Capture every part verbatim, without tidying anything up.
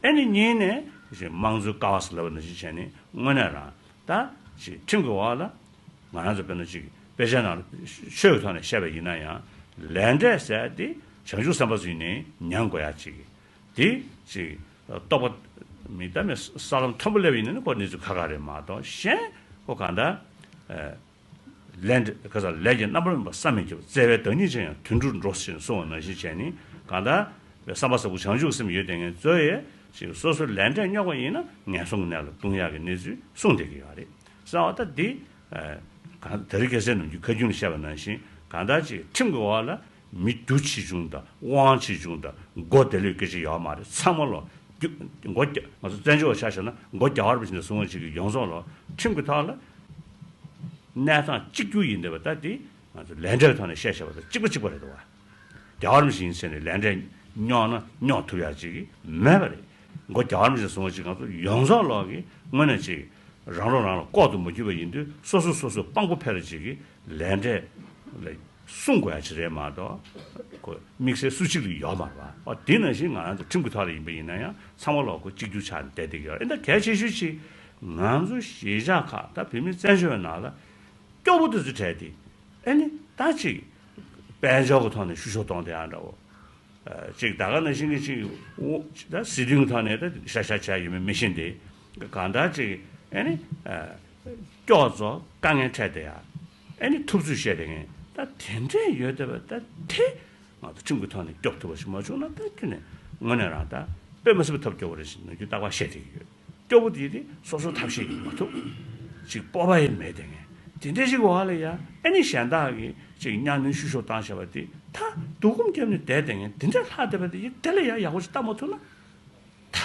ཨེ་ནི་གཉིས་ནས་ཅིག་དམངས་གཙོའི་ཀ་བ་ཟེར་ལབ་པ་ནང་བཞིན་བྱས་ནས་དངོས་གནས་རང་ད་ཅིག་ཁྲིམས་ཀྱི་འོག་ལ་ང་རང་ཚོ་དཔེར་ན་ཅིག་དཔེ་ཆ་ནང་ཆོས་ཀྱི་ཐོག་ནས་བཤད་པ་ཡིན་ན་ཡང་ལས་འབྲས་ཟེར་ཡ་དེ་བྱང་ཆུབ་སེམས་དཔའ་ཚོ་ཡིན་ནའི་མྱང་དགོས་ཡ་ཅིག་དེ་ཅིག་རྟོགས་པ་མི་ད་མི་ས་ལམ་མཐོན་པོ་སླེབས་ཡིན་ན་ནི་ཁོ་གནས་ཚུལ་ཁག་ཁག་རེད་མ་གཏོགས་གཞན་ཁོ་གང་ལྟར། ལས་འབྲས་ག་ས་ལས་ཀྱི་རྣམ་པར་སྨིན་པ་བསམ་མི་ཁྱབ། བརྩེ་བའི་བདག་ཉིད་ཅན་ཡང་དུད་འགྲོར་འགྲོ་ཞེས་གསུངས་པ་ནང་བཞིན་བྱས་ནས་གང་ལྟར་བསམ་པ་ཟབ་པོ་བྱང་ཆུབ་སེམས་ཡོད་དེ་ངས་གཙོ་ཡས་ཅིག་སོ་སོའི་ལས་འབྲས་རྙོག་པ་ཡིན་ན་ངན་སོང་གི་གནས་ལ་ལྟུང་ཡག་གི་གནས་ཚུལ་གསུངས་བསྡད་ཀྱི་ཡོད་རེད། གསང་བ་ད་འདི་གང་ད་རིང་ཁ་སང་ནམ་རྒྱུན་ཁ་རྒྱུན་ལ་བཤད་པ་ནང་བཞིན་གང་ལྟར་ཅིག་ཁྲིམས་ཀྱི་འོག་ལ་མི་རྒྱུ་ཆེ་ཆུང་དང་དབང་ཆེ་ཆུང་དང་མགོ་བདེ་ལོས་སྐད་ཆ་ཡོད་མ་རེད། ཚང་མ་ལོ་རྒྱུ་མགོ་རྒྱ་ང་ཚོ་བཙན་བྱོལ་བ་ཆ་བཞག་ན་མགོ་རྒྱ་བར་བྱས་ནས་བཟུང་བ་ཅིག་གི་ཡོངས་རྫོགས་ལོ་ཁྲིམས་ཀྱི་ཐོག་ལ། གནས་སྟངས་གཅིག་གྱུར་ཡིན་བསྡད་པ་ད་དེ་ང་ཚོ་ལས་འབྲས་ཀྱི་ཐོག་ནས་བཤད་བྱས་པ་དང་གཅིག་པ་གཅིག་པ་རེད་འདུག་བ། རྒྱལ་བ་རིན་པོ་ཆེ་ཡིན་ཟེར་ནས་ལས་འབྲས་རྙོག་ན་རྙོག་ཐུབ་ཡག་ཅིག་མེད་པ་རེད། མགོ་རྒྱལ་བ་རིན་པོ་ཆེ་བཟུང་བ་ཅིག་ང་ཚོ་ཡོངས་རྫོགས་ལོག་གི་དངོས་གནས་ཅིག་རང་རོ་རང་ལ་ལྐོག་ཏུ་མ་གྱུར་པ་ཡིན་དུས་སོ་སོ་སོ་སོ་དཔང་པོ་འཕེར་ཅིག་གི་ལས་འབྲས་ལ་སྲུང་དགོས་ཡག་ཅིག་རེད་མ་གཏོགས་ཁོ་དམིགས་བསལ་སུ་གཅིག་ལ་ཡོད་མ་རེད་བ། འོ་དེ་ནང་བཞིན་ང་རང་ཚོ་ཁྲིམས་ཀྱི་ཐོག་ལ་ཡིན་པ་ཡིན་ན་ཡང་ཚང་མ་ལོག་ཁོ་གཅིག་གྱུར་ཆགས་ནས་བསྡད་བསྡད་ཀྱི་ཡོད་རེད། ད་གལ་ཆེ་ཤོས་ཅིག་ང་ཚོ་གཞིས་ཆགས་ཁག་ད་བོད་མི་བཙན་བྱོལ་བའི་ནང་ལ། སྐྱོ་པོ་དེ་ཚོ་བྲལ་ཏེ། ཨེ་ནི་ད་ཅིག་དཔལ་འབྱོར་གྱི་ཐོག་ནས་བཤུ་གཞོག་གཏོང་དེ་ཡང་འདྲ་བོ། ཅིག་ད་ག་ནང་བཞིན་གྱི་ཅིག་ད་སྲིད་དོན་གྱི་ཐོག་ནས་ད་ཤ་ཤ་བྱས་ཡོད་མེད་མི་ཤེས་ཏེ། གང་ལྟར་ཅིག་ཨེ་ནི་སྐྱོ་ཚོ་དཀའ་ངལ་འཕྲད་དེ་ཡང་ཨེ་ནི་ཐུབ་ཚོད་བཤད་དེ་ངས་ད་དེ་འདྲས་ཡོད་བསྡད་པ་ད་དེ། ང་ཚོ་ཁྲིམས་ཀྱི་ཐོག་ནས་སྐྱོབ་ཐུབ་པ་ཞིག་མ་བྱུང་ན་ད་ཁྱོད་ནས་དངོས་གནས་རང་ད་དཔེ་མ་སྲིད་པ་ཐབས་སྐྱོ་བོ་རེད་ཟེར་ནས་རྒྱུ་རྟག་པར་བཤད་བསྡད་ཀྱི་ཡོད། སྐྱོ་བོ་དེ་དེ་སོ་སོ་ཐབས་ཤེས་ཡིན་མ་ཐུབ། ཅིག་སྤོབས་པ་ཡང་མེད་དེ་ངས་དེ་འདྲ་ཞིག་འོག་ལ་ཡ་ཨེ་ནི་གཞན་དག་གིས་ཅིག་གཉའ་གནོན་བཤུ་གཞོག་བཏང་བཞག་པ་དེ་ད་སྡུག་སྐུམ་བརྒྱབ་ནས་བསྡད་དེ་ངས་དེ་འདྲ་ལྷག་བསྡད་པ་དེ་ཡིན་དེ་ལས་ཡ་ཡག་པོ་ཞིག་བཏང་མ་ཐུབ་ན། ད་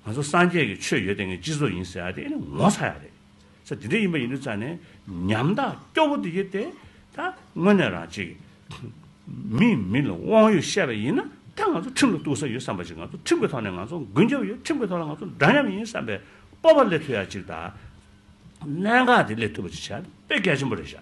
ང་ཚོ་སངས་རྒྱས་ཀྱི་ཆོས་ཡོད་དེ་ངས་སྤྱི་ཚོགས་ཡིན་ཟེར་ཡ་དེ་ཨེ་ནི་ངོ་ཚ་ཡ་རེད། ས་དེ་འདྲ་ཡིན་པ་ཡིན་དུས་ཙང་ནས་ཉམ་ཐག་སྐྱོ་བོ་དེ་ཡོད་དེ་ད་དངོས་གནས་རང་ཅིག་མི་མི་ལ་དབང་ཡོད་བཤད་པ་ཡིན་ན་ད་ང་ཚོ་ཁྲིམས་ལ་གཏུགས་ས་ཡོད་བསམ་པ་ཅིག་ང་ཚོ་ཁྲིམས་ཀྱི་ཐོག་ནས་ང་ཚོ་མགོན་སྐྱབས་ཡོད་ཁྲིམས་ཀྱི་ཐོག་ལ་ང་ཚོ་འདྲ་མཉམ་ཡིན་བསམ་པའི་སྤོབས་པ་སླེབས་ཐུབ་ཡ་ཅིག་དང་གནད་འགག་དེ་སླེབས་ཐུབ་པ་ཅིག་བྱ་དཔེ་གལ་ཆེན་པོ་རེད་ཤག་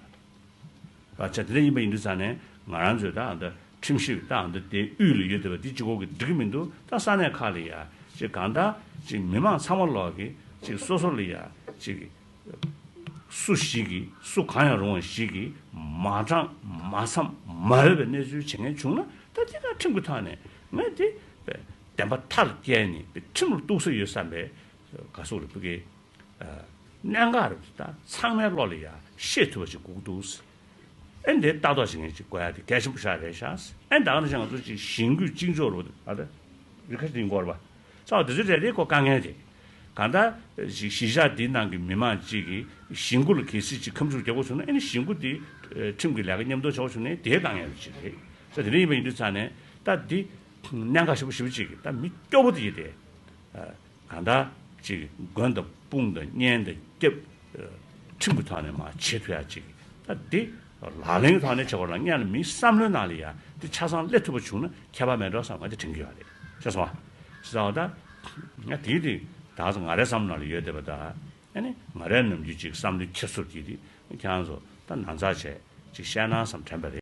བ་ཆ་དེ་འདྲ་ཡིན་པ་ཡིན་དུས་ཙང་ནས་ང་རང་ཚོས་ད་ཨ་ད་ཁྲིམས་ཞིབ་ད་ཨ་ད་དེ་དབུས་ལ་ཡོད་བསྡད་པ་འདི་གཅིག་པོ་གིས་འགྲིག་གི་མི་འདུག་ད་ས་གནས་ཁག་ལ་ཡ་ཅིག་གང་ལྟར་ཅིག་མི་མང་ཚང་མ་ལོག་གིས་ཅིག་སོ་སོ་ལ་ཡ་ཅིག་སུ་ཞིག་གིས་སུ་གང་ཡང་རུང་བ་ཞིག་གིས་མ་དྲང་མ་འཚམ་མ་འོས་པའི་གནས་ཚུལ་བྱེད་མཁན་བྱུང་ན་ད་དེ་ག་ཁྲིམས་ཀྱི་ཐོག་ནས་ངས་དེ་བདེན་པ་མཐའ་ལ་བསྐྱལ་ནས་ཁྲིམས་ལ་གཏུགས་ས་ཡོད་བསམ་པའི་ག་སོགས་ལ་ཕུག་གི་གནད་འགག་རེད་ད་ཚང་མའི་བློ་ལ་ཡ་ཤེས་ཐུབ་པ་ཞིག་དགོས་ཀྱི་འདུག་ཨེ་འདི་ལྟ་རྟོག་བྱེད་མཁན་ཅིག་དགོས་ཡ་དེ་གལ་ཆེན་པོ་ཞིག་རེད་ཤག་ཨེ་ད་ག་ནང་བཞིན་ང་ཚོ་ཅིག་ཞིང་བཀོད་གཅིག་ལྕོགས་རུ་ཨ་ད་རི་ཁ་ཅིག་འགོར་བ་ཚ་བ་དེ་ཚོ་རེ་རེ་ཁོ་དཀའ་ངལ་དེ་གང་ལྟར་ཞིག་གཞིས་ཆགས་འདིའི་ནང་གི་མི་མང་ཅིག་གིས་ཞིང་བཀོད་ལ་གལ་སྲིད་ཅིག་ཁ་མཆུ་རྒྱག་དགོས་བྱུང་ན་ཨེ་ནི་ཞིང་བཀོད་དེ་ཁྲིམས་ཀྱི་ལས་ཀ་མཉམ་དུ་བྱ་དགོས་བྱུང་ན་དེའི་དཀའ་ངལ་ཅིག་རེད་ས་དེ་འདྲ་ཡིན་པ་ཡིན་དུས་ཙང་ནས་ད་འདི་གནད་འགག་ཞེ་པོ་ཞེ་པོ་ཅིག་གིས་ད་མི་སྐྱོ་པོ་དེ་ཡིན་ཏེ། གང་ལྟར་ཅིག་མགོན་དང་དཔུང་དང་གཉེན་དང་སྐྱབས། ཁྲིམས་ཀྱི་ཐོག་ནས་མར་བྱེད་ཐུབ་ཡ་ཅིག་ད་འདི་ལག་ལེན་གྱི་ཐོག་ནས་བྱེད་དགོས་ལ་སྔོན་ལ་མིའི་བསམ་བློའི་ནང་ལ་ཡ་འདི་ཆ་ཚང་སླེབས་ཐུབ་པ་བྱུང་ན་ཁྱད་པར་མེད་འགྲོ་བསམ་ང་འདི་དྲན་གྱི་ཡོད་རེད་ཤེས་སོང་ཨ། ཤེས་སོང་ཨ་ད། ང་དེའི་དེ་ད་ང་རའི་བསམ་བློ་ནང་ལ་ཡོད་བསྡད་པ་ད་ཨ་ནི་ང་རའི་ནམ་རྒྱུན་ཅིག་བསམ་བློའི་འཁྱེར་སོ་དེ་དེ་ཁྱེད་རང་ཚོ་ད་ན་ཚ་བྱས་ཅིག་བཤད་ན་བསམ་དྲན་པ་རེད།